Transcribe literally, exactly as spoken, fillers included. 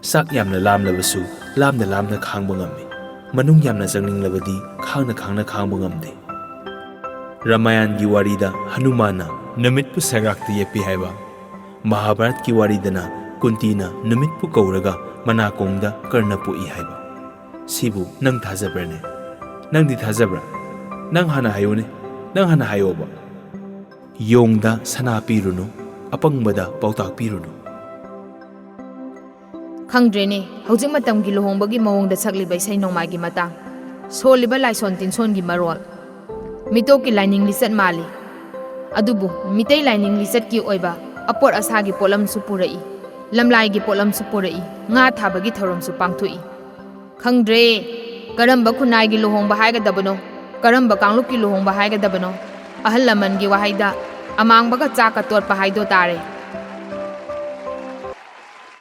ꯆꯥꯛ ꯌꯥꯝꯅ ꯂꯥꯝꯂꯕꯁꯨ ꯂꯥꯝꯅ ꯂꯥꯝꯅ ꯈꯥꯡꯕ ꯉꯝꯃꯤ꯫ ꯃꯅꯨꯡ ꯌꯥꯝꯅ ꯆꯪꯅꯤꯡꯂꯕꯗꯤ ꯈꯥꯡꯅ ꯈꯥꯡꯅ ꯈꯥꯡꯕ ꯉꯝꯗꯦ꯫ ꯔꯥꯃꯥꯌꯟꯒꯤ ꯋꯥꯔꯤꯗ ꯍꯅꯨꯃꯥꯟꯅ ꯅꯨꯃꯤꯠꯄꯨ ꯁꯩꯔꯥꯛꯇ ꯌꯦꯞꯄꯤ ꯍꯥꯏꯕ, ꯃꯍꯥꯚꯥꯔꯠꯀꯤ ꯋꯥꯔꯤꯗꯅ ꯀꯨꯟꯇꯤꯅ ꯅꯨꯃꯤꯠꯄꯨ ꯀꯧꯔꯒ ꯃꯅꯥꯀꯣꯡꯗ ꯀꯔꯅ ꯄꯣꯛꯏ ꯍꯥꯏꯕ꯫ ꯁꯤꯕꯨ ꯅꯪ ꯊꯥꯖꯕ꯭ꯔꯅꯦ? ꯅꯪꯗꯤ ꯊꯥꯖꯕ꯭ꯔꯥ? ꯅꯪ ꯍꯥꯟꯅ ꯍꯥꯏꯌꯨꯅꯦ꯫ ꯅꯪ ꯍꯥꯟꯅ ꯍꯥꯏꯌꯣꯕ꯫ ꯌꯣꯡꯗ ꯁꯅꯥ ꯄꯤꯔꯨꯅꯨ, ꯑꯄꯪꯕꯗ ꯄꯥꯎꯇꯥꯛ ꯄꯤꯔꯨꯅꯨ꯫ ꯈꯪꯗ꯭ꯔꯦꯅꯦ, ꯍꯧꯖꯤꯛ ꯃꯇꯝꯒꯤ ꯂꯨꯍꯣꯡꯕꯒꯤ ꯃꯑꯣꯡꯗ ꯁꯛꯂꯤꯕ ꯏꯁꯩ ꯅꯣꯡꯃꯥꯏꯒꯤ ꯃꯇꯥꯡ꯫ ꯁꯣꯜꯂꯤꯕ ꯂꯥꯏꯁꯣꯟ ꯇꯤꯟꯁꯣꯟꯒꯤ ꯃꯔꯣꯜ꯫ ꯃꯤꯇꯣꯞꯀꯤ ꯂꯥꯏꯅꯤꯡ ꯂꯤꯆꯠ ꯃꯥꯜꯂꯤ꯫ ꯑꯗꯨꯕꯨ ꯃꯤꯇꯩ ꯂꯥꯏꯅꯤꯡ ꯂꯤꯆꯠꯀꯤ ꯑꯣꯏꯕ ꯑꯄꯣꯠ ꯑꯁꯥꯒꯤ ꯄꯣꯠꯂꯝꯁꯨ ꯄꯨꯔꯛꯏ, ꯂꯝꯂꯥꯏꯒꯤ ꯄꯣꯠꯂꯝꯁꯨ ꯄꯨꯔꯛꯏ, ꯉꯥ ꯊꯥꯕꯒꯤ ꯊꯧꯔꯝꯁꯨ ꯄꯥꯡꯊꯣꯛꯏ꯫ ꯈꯪꯗ꯭ꯔꯦ, ꯀꯔꯝꯕ ꯈꯨꯟꯅꯥꯏꯒꯤ ꯂꯨꯍꯣꯡꯕ ꯍꯥꯏꯒꯗꯕꯅꯣ, ꯀꯔꯝꯕ ꯀꯥꯡꯂꯨꯞꯀꯤ ꯂꯨꯍꯣꯡꯕ ꯍꯥꯏꯒꯗꯕꯅꯣ? ꯑꯍꯜ ꯂꯃꯟꯒꯤ ꯋꯥꯍꯩꯗ ꯑꯃꯥꯡꯕꯒ ꯆꯥꯛꯀ ꯇꯣꯠꯄ ꯍꯥꯏꯗꯣ ꯇꯥꯔꯦ꯫